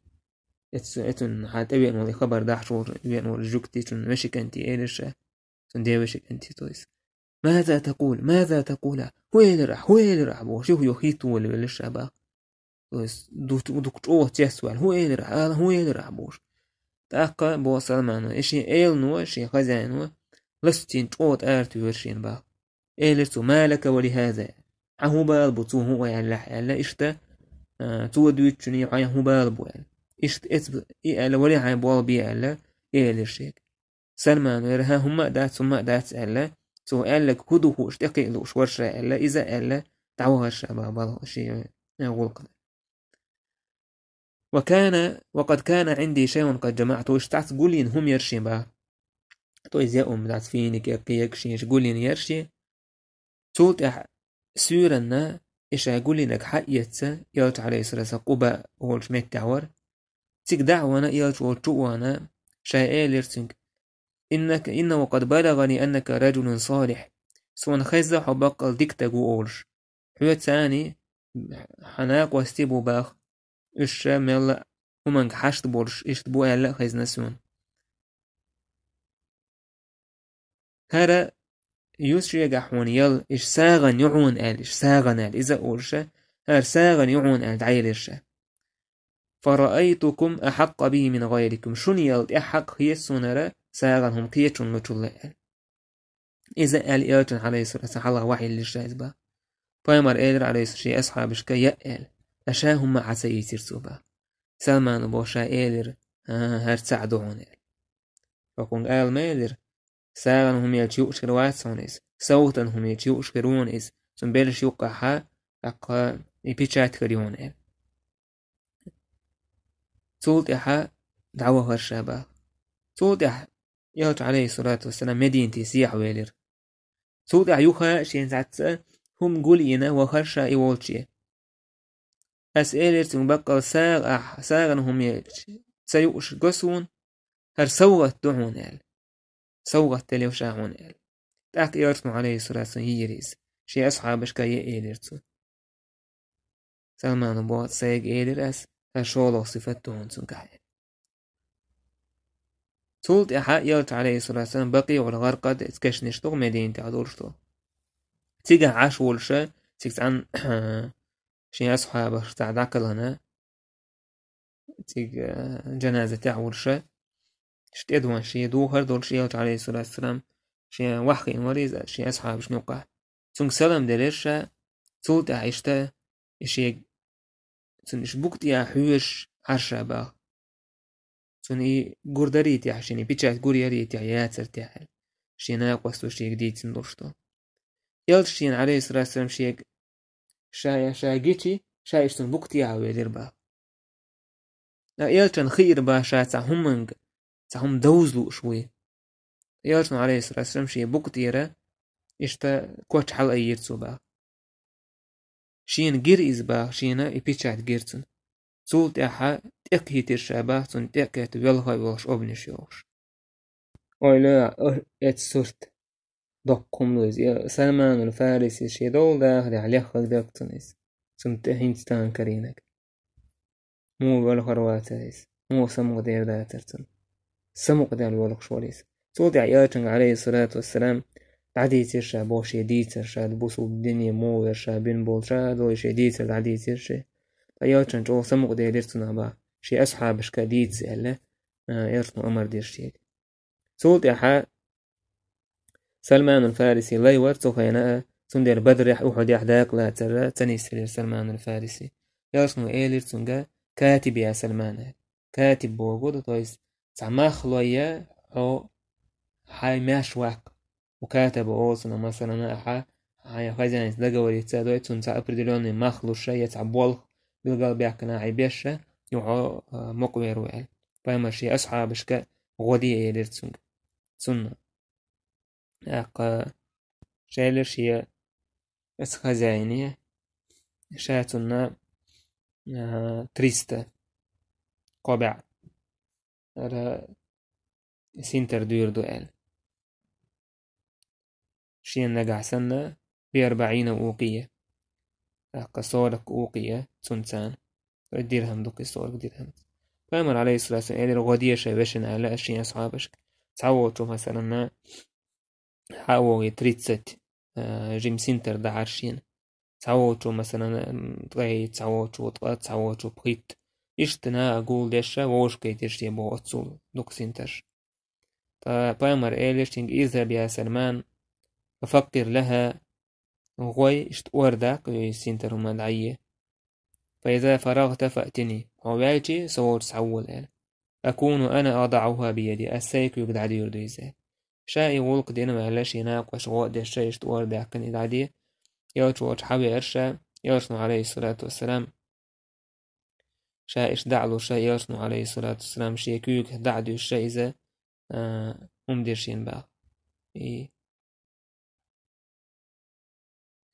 эцу, эцунна хьан тӀевеана волу, и хабар дахьаш волу, веана волу жуьгтичунна, вешиканти элира ша. Цунна девешиканти, то есть. «Маза такул? Маза такула?» «ХӀун элира ахь? ХӀун элира ахь?» — бохуш, юх-юх хӀиттаволавелира ша бах. То есть, ду-, ду-, дукха чӀогӀа цецваьлла: «ХӀун элира ахь? Ала, хӀун элира ахь?» — бохуш. ТӀаккха боху Салмано, и шен элано, шен хозяино ластийна чӀогӀа тӀара туьйхира шена бах. Элира цо: «Ма лака ва ли хаза? Хьан хӀун бала бу, цо хӀун аьллехь?» — аьлла, иштта, а, цо дуьйцучунна хьайн хӀун бала бу аьлла. Иштта эцу и аьлла, вале хьайн болх бе аьлла, элира шега. Салмано: «Яра, хӀан, хӀумма а дац, хӀумма а дац», — аьлла. Цо аьлларг хӀун ду хууш, тӀекхиа лууш вара ша аьлла, иза а аьлла, дӀавахара ша бах, бала шен, э, гӀуллакхана. «Ва кана, ва къад кана Ӏинди шайъун къад жамаъту», иштта цхьацца гулйина хӀума яра шен бах. То есть, я ум дац финик, я кхиякаш, шен гулйина яра шен. Цул тӀаьхьа суьйранна и ша гулйинарг хьаэца, элча, алейхиссалату вассалам, Къуба олучу меттехь вара. Цига дӀа а вахана, элча волчу чу а вахана, ша элира цуьнга: «Иннака, иннаху къад балагӀани аннака раджулун салих». Суна хезна хьо баккъал дика стаг ву олуш. Хьоьца цхьаьна хьан накъостий бу бах, уьш ша мелла а хӀуманга хьашт болуш иштта бу аьлла а хезна суна. ХӀара юс шегахь хьуна ял, иштта сагӀана ю хьуна аьлла, иштта сагӀана аьлла, иза а олуш, хӀара сагӀана ю хьуна аьлла, дӀаелира ша. «Фараайтукум ахьаккъа бихи мин гӀайрикум». Шуна ял тӀехь хьакъ хета суна хӀара сагӀана хӀума кхечунна лучул аьлла. Иза аьлла элчана, алейхиссалату вассалам, хьалха вахьиллира ша иза бах. Пайхамар элира, алейхиссалам, шен асхьабашка: «Яа», — аьлла. Ткъа ша хӀумма а хьан ца ийцира цо бах. Салмана боху ша элира: «ХӀан, хӀара цхьаъ ду хьуна», — аьлла. Хьо кхунга ала ма элира: сагӀина хӀума елча юуш хир вац хьуна иза, совгӀатана хӀума елча юуш хир ву хьуна иза, цунна белшаш юккъехь, тӀаккха и печать хир ю хьуна аьлла. Цул тӀаьхьа дӀавахара ша баха. Цул тӀаьхьа Элча, Ӏалайхиссалату вассалам, Мединате сехьавелира. Цул тӀаьхьа юха шена цхьацца хӀума гулйина вахара ша и волче. Ас элира цуьнга баккъал: «СагӀа ахь, сагӀина хӀума елча ца юуш го суна, хӀара совгӀат ду хьуна», — аьлла. «СовгӀат делла ю ша хьуна», — аьлла. ТӀаккха Элчано, Ӏалайхиссалату вассалам, йийра иза. Шен асхьабашка яа элира цо. Салмана боху: «Сайга элира ас, хӀара шолгӀа сифат ду хьуна цуьнгахь», — аьлла. Цул тӀаьхьа Элча, Ӏалайхиссалату вассалам, Бакъиъул-ГӀаркъад, иза кешнаш ду-кх Мединатехь долуш долу. Цигахь Ӏаш волуша, цига цхьаьна шен асхьабашца дӀакхалхана, цига, э, жаназа тӀехь волуша, ша тӀедогӀуш шен духар долуш Элча, Ӏалайхиссалату вассалам, шен ваххийна вара иза шен асхьабашна юккъехь. Цуьнга салам делира ша, цул тӀаьхьа иштта и шега, цунна иштта букъ тӀехьа хьоьжуш Ӏара ша баха. Цунна и гур дарий техьа шена, и печать гур ярий техьа, яцара техьа аьлла, шен накъосто шега дийцина долуш долу. Элча шена, Ӏалайхиссалату вассалам, шега ша, ша гичи, ша иштта цунна букъ тӀехьа велира баха. Ткъа Элчанна хиира баха ша цхьа хӀуманга, цхьа хӀума довза лууш вуй. Элчано, Ӏалайхиссалату вассалам, шен букъ тӀера иштта коч хьалаайира цо баха. Шена гира иза баха, шена и печать гира цунна. Цул тӀаьхьа тӀекхийтира ша баха, цунна тӀекхетта велха а воьлхуш, обнаш йохуш. Ойла, э, эцу сурт доккха хӀума ду иза. Э, Салманул Фариси шен долу дахарехь леххаг дерг цунна иза. Цунна тӀе хӀинца тахана карийнарг. Муха велхар вацара иза? Муха самукъадер дацара цунна? Самукъадаьлла воьлхуш вара иза. Цул тӀаьхьа Элчанга, Ӏалайхиссалату вассалам, дӀадийцира ша боху шен дийцар, ша бусулба дине муха вер, ша бина болу ша а долу шен дийцар дӀадийцира шен. Ткъа Элчано чӀогӀа самукъаделира цунах баха. Шен асхьабашка дийца аьлла, а, Элчано амар дира шега. Цул тӀаьхьа Салманул Фариси лай вара цу хенахь а, цундела Бадрехь, Ухьудехь дакъа лацара ца нисвелира Салманул Фариси. Элчано элира цуьнга: «Катиб я Салман», — аьлла. Катиб бохург ду, то есть цхьа мах лой я хьо, хьайн маьрша ваккха. Мукатаба олу цунах, масалан, ахьа хьайн хозяинца договориться а дой, цунна цхьа определённый мах луш а, я цхьа болх билгалбаьккхина хьайн беш а, юха хьо, а, мукъавер ву аьлла. Пайхамар шен асхьабашка гӀо де элира цуьнга. Цунна. ТӀаккха ша элира шен оцу хозяине, ша цунна, а, триста кхо бӀе хӀара синтар дуьйр ду аьлла. Шен нагахь санна, биарбаӀина укъия. ТӀаккха сорок укъия цунна царна. Дирхам ду-кх и сорок дирхам. Пайхамар, Ӏалайхиссалату вассалам, элира: «ГӀо де ша вешина», — аьлла аса шен асхьабашка. Цхьаволчо, масалан, хьа а вогӀий тридцать, а, жима синтар дахьара шена. Цхьаволчо, масалан, м, ткъе, цхьаволчо ткъа, цхьаволчо пхийтта. Иштта нагахь гулдеш а вовшахкхетира шен боху оццул дукха синтарш. Ткъа пайхамар элира шега: «Изхаб я Салман, фафаккир лаха», гӀой, иштта ор даккха и синтар хӀума дӀае. «Фаиза фарагӀта фаътини», хьо ваьлчи, со волчу схьавола аьлла. «Акуну ана адаӀуха бияди», ас сайн куьйга дӀадуьйр ду иза. Ша и гӀуллакх дина ваьлла, шен накъосташка гӀо а деш, ша иштта ор даьккхина и дӀаде. Элча волчу хьавеара ша, Элчано, Ӏалайхиссалату вассалам, ша иштта дӀа а луш, Элчано, Ӏалайхиссалату вассалам, шен куьйга дӀа а дуьйш, иза, а, хӀума дира шена баха. И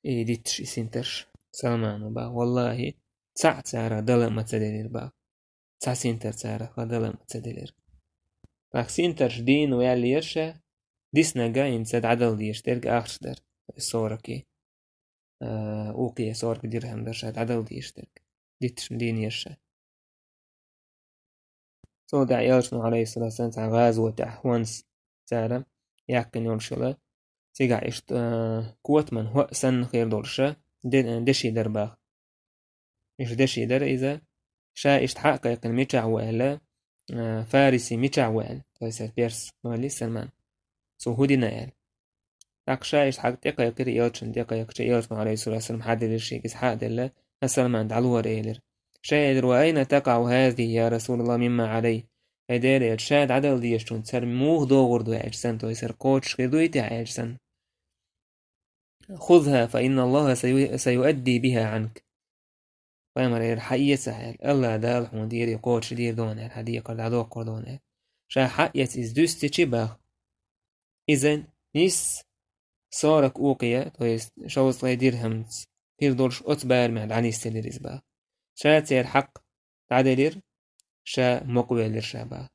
и дитташ и синтарш. Салмана баха: «Валлахи, цхьаъ царах дала а ма ца делира», — баха. Цхьа синтар царах дала а ма ца делира. ТӀаккха синтарш дийна ваьллера ша, диснарг а хӀинца дӀадала дезаш дерг ахча дара. Сорок, а, укъия, сорок дирхам дара ша дӀадала дезаш дерг. Дитташна дийнера ша. Цул тӀаьхьа Элчано, Ӏалайхиссалату вассалам, цхьана гӀазотехь хӀонс цара яьккхина йолуш йолу. Цигахь иштта, а, котаман хӀоъ санна хир долуш а де-, деши дара баха. Иштта деши дара иза. Ша иштта хьа а кхайкхина, мичахь ву аьлла, а, Фариси мичахь ву аьлла, то есть перс, валли Салман. Цо хӀун дина аьлла. ТӀаккха ша иштта хьагӀ тӀекхайкхира, Элчанна тӀекхайкхича, Элчано, Ӏалайхиссалату вассалам, хьаделира шега, иза хьа а делла, аса Салман дӀалора элира. Ша элира: «Ва айна такъаӀу хазихи, я Расулаллах, мимма Ӏалай?» хӀай Дела элча, ша дӀадала дезачунна цара муха догӀур ду аьлча санна, то есть цара кхочушхир дуй те аьлча санна. «خذها فإن الله سيؤدي بها عنك». Пайхамар эр, хьаэца аьлла, АллахӀ Дала хьуна дийр кхочушдийр дона аьлла, хьан декхар дӀадоккхур дона аьлла. Ша хьаэца иза дуьстичи баха. Иза нийсса сорок укъия, то есть шовзткъе дирхӀамца хир долуш оцу барамехь дӀанисделира иза баха. Ша церан хьакъ дӀаделира, ша мукъавелира ша баха.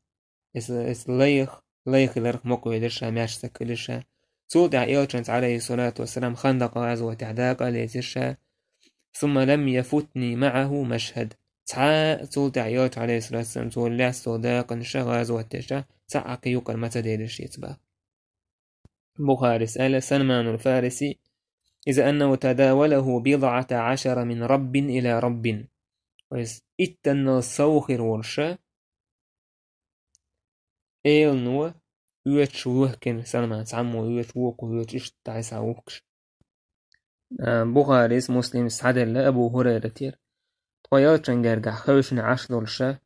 Иза, иза лайх, лай хиларх мукъавелира ша, маьрша стаг хилира ша. Цул тӀаьхьа элчанца, Ӏалайхи ссалату вассалам, Хандакъ гӀазотехь дакъа а лецира ша. «ثم لم يفتني معه مشهد». Цхьа а цул тӀаьхьа элча, Ӏалайхи ссалату вассалам, цо лаьцна цо дакъанаш а, гӀазоташ а, цхьа а кхин юкъара ма ца делира шеца баха. Бухарис аьлла, Салманул Фариси: «إذ أنه تداوله بضعة عشر من رب إلى رب». То есть иттаннал сов хир волуш ша, элано оьцуш вухкина, Салман цхьаммо оьцуш, вукхо оьцуш, иштта дӀасавухкуш. А, Бухарис, Муслимс хьаделла Абу ХӀурайратера. Тхо элчан гергахь хевшина Ӏаш долуш ша,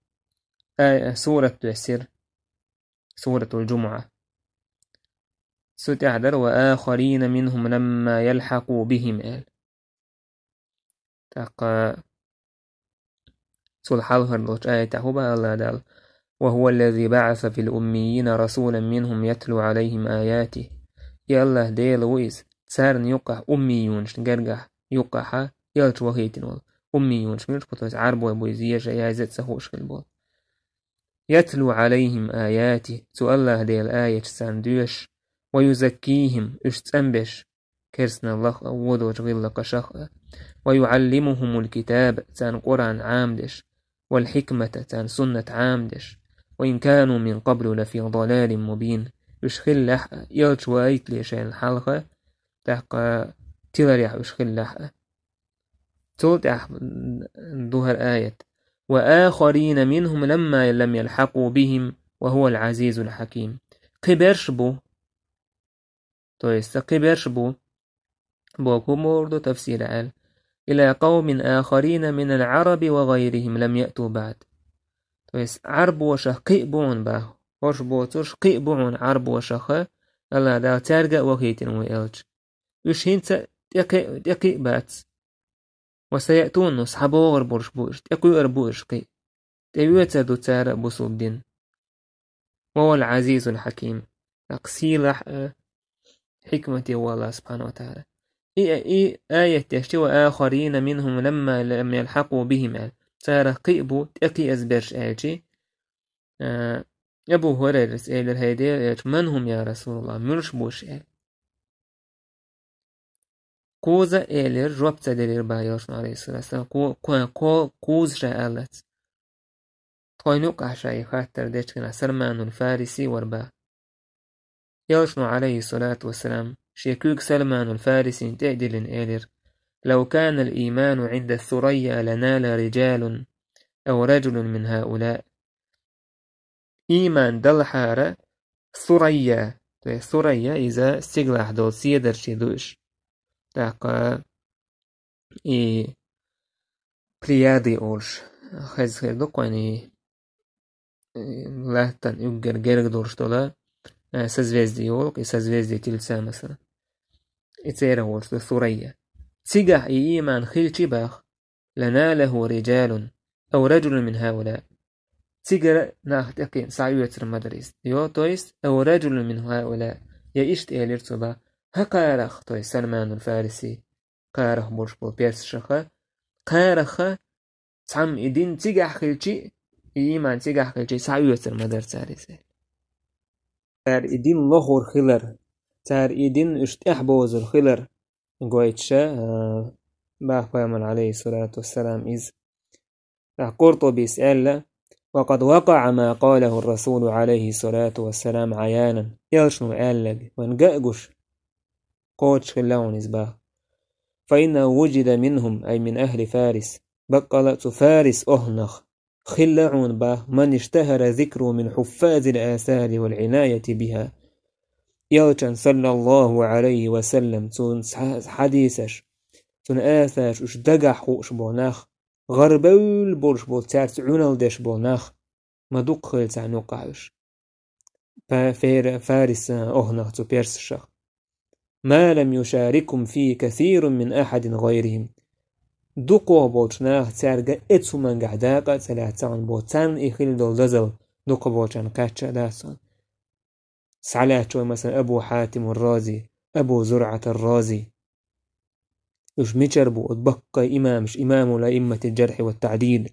ай, сурат доьссира, Суратул Джумуа. Цу тӀехь дара: «وآخرين منهم لما يلحقوا بهم», аьлла. ТӀаккха цул хьалхара долчу аятехь хӀун боху АллахӀ Дала: «وهو الذي بعث في الأميين رسولا منهم يتلو عليهم آياته». И АллахӀ Дела ву иза, царна юккъахь, уммиюнашна гергахь юккъахьа, элча вахийтина волу. Уммиюнаш муьлш бу, то есть Ӏарбой бу иза, еза, яза а ца хууш хила болу. «يتلو عليهم آياته», цу АллахӀ Делан аяташ царна доьшуш, «ويزكيهم», уьш цӀанбеш, керстаналлах а, вон долчу гӀиллакхашах а, «ويعلمهم الكتاب», царна Къуръан Ӏамадеш, «والحكمة», царна суннат Ӏамадеш, «وإن كانوا من قبل لفي ضلال مبين», уьш хиллехь а, элча вахийтале шайна хьалха, тӀаккха тиларехь уьш хиллехь а. Цул тӀаьхьа ду хӀара аят: «وآخرين منهم لما لم يلحقوا بهم وهو العزيز الحكيم». Кхин берш бу, то есть кхин берш бу, боху мур ду тафсира аьлла: «إلى قوم آخرين من العرب وغيرهم لم يأتوا بعد». То есть Ӏарбошах кхин а бу хьуна боху, хӀорш боцурш кхин а бу хьуна Ӏарбошаха, АллахӀ Дала цаьрга а вахийтина ву элча. Уьш хӀинца а тӀекхи-, тӀекхиъ бац. «وسيأتون», схьабогӀур болуш бу уьш, тӀекхуьур бу уьш кхин. ТӀеоьцур ду цара а бусулба дин. «وهو العزيز الحكيم». ТӀаккха сийлахь а, хьикмате ву АллахӀ субхьанаху ва тагӀала. И, и аят дешчи: «وآخرين منهم لما لم يلحقوا بهم», аьлла. Царах кхин а бу, тӀекхиаза берш аьлчи, а, Абу ХӀурайрас элира: «ХӀай Делан элча, ман хӀум, я РасулаллахӀ, муьлш бу уьш?» аьлла. Кхузза а элира, жоп ца делира боху элчано, Ӏалайхи ссалату вассалам, кхо-, кхо-, кхо-, кхузза ша аллац. Тхойна юккъахь ша и хаттар дечу хенахь Салманул Фариси вара боху. Элчано, Ӏалайхи ссалату вассалам, шен куьйга Салманул Фарисина тӀе а диллина элира: «لو كان الإيمان عند الثريا لنال رجال أو رجل من هؤلاء». Ийман далахьара Сурайя, то есть Сурайя иза стигалахь долу седарчий ду уьш. ТӀаккха и Плеяды олуш, хеза хир ду кхойна и, и латтан уггар герга долуш дола, э, созвездие йолу, и созвездие Тельца масала. И церан волуш ду Сурайя. Цигахь и ийман хилчи бах, «لناله رجال أو رجل من هؤلاء». Цигара нах тӀекхиъна схьаоьцур ма дара иза. Йо, то есть, «أو رجل من هؤلاء». Я иштта элира цо бах, хӀокхарах, то есть Салманул Фариси, кхарах болуш болу персашаха, кхараха цхьамма и дин цигахь хилчи, и ийман цигахь хилчи, схьаоьцур ма дара цара иза. Цара и дин лохур хилар, цара и дин уьш тӀаьхьабозур хилар гойтуша, а, бах пайхамар, Ӏалайхи ссалату вассалам, иза. Къуртубис аьлла: «وقد وقع ما قاله الرسول عليه الصلاة والسلام عيانا». Элчано аьллаг вайн ган а гуш, кхочуш хилла хьуна иза бах. «فإنه وجد منهم», أي من أهل فارس. Баккъала а цу Фарис охӀланах хилла хьуна бах, «من اشتهر ذكره من حفاظ الآثار والعناية بها». Элчан, саллаллаху Ӏалайхи ва саллам, цуьнан хьа-, хьадисаш, цуьнан асарш уьш дагахь хууш болу нах, гӀарабевлла болуш болу, цаьрца Ӏуьналла деш болу нах. Ма дукха хилла царна юкъахь уьш. Па-, фера-, фарис, а, охӀнах цу персашах. «ما لم يشاركهم فيه كثير من أحد غيرهم». Дукхох болчу наха цаьрга эцу хӀумангахь дакъа а ца лаьцна бо, царна и хилла долу дозалла дукхах болчарна кхаьчна дац хьуна. Схьалаьтташ вай, масала, Абу Хьатим ар-Рази, Абу Зуръат ар-Рази. Уьш мичара бу, оцу баккхий имамаш, имамул аимматил джархьи ва таъдил?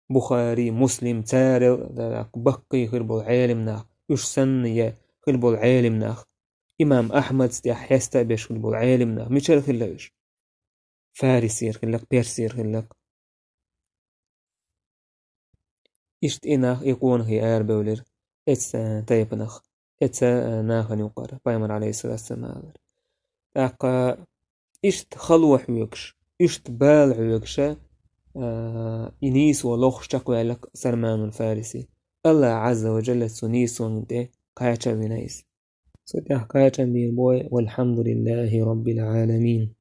Бухари, Муслим, царел, баккхий хир болу Ӏелим нах, уьш санна я хир болу Ӏелим нах, имам Ахьмадс тӀехь хьеста а беш хир болу Ӏелим нах, мичара хилла уьш? Фарисера хиллакх, персера хиллакх. Иштта и нах, и къонахий арабевлира эца, э, тайпанах, эца, э, нахана юкъара, пайхамар, алейхиссалату вассалам, алара. ТӀаккха иштта хало хьоьгуш, иштта бала хьоьгуша, а, и нийсо лохуш чекхваьллакх Салманул Фариси. Аллах Азза ва Джалла цу нийсонна тӀе кхача а вина иза. Цу тӀехь кхачам бийр бой, валхьамдулиллахи роббил Ӏаламин.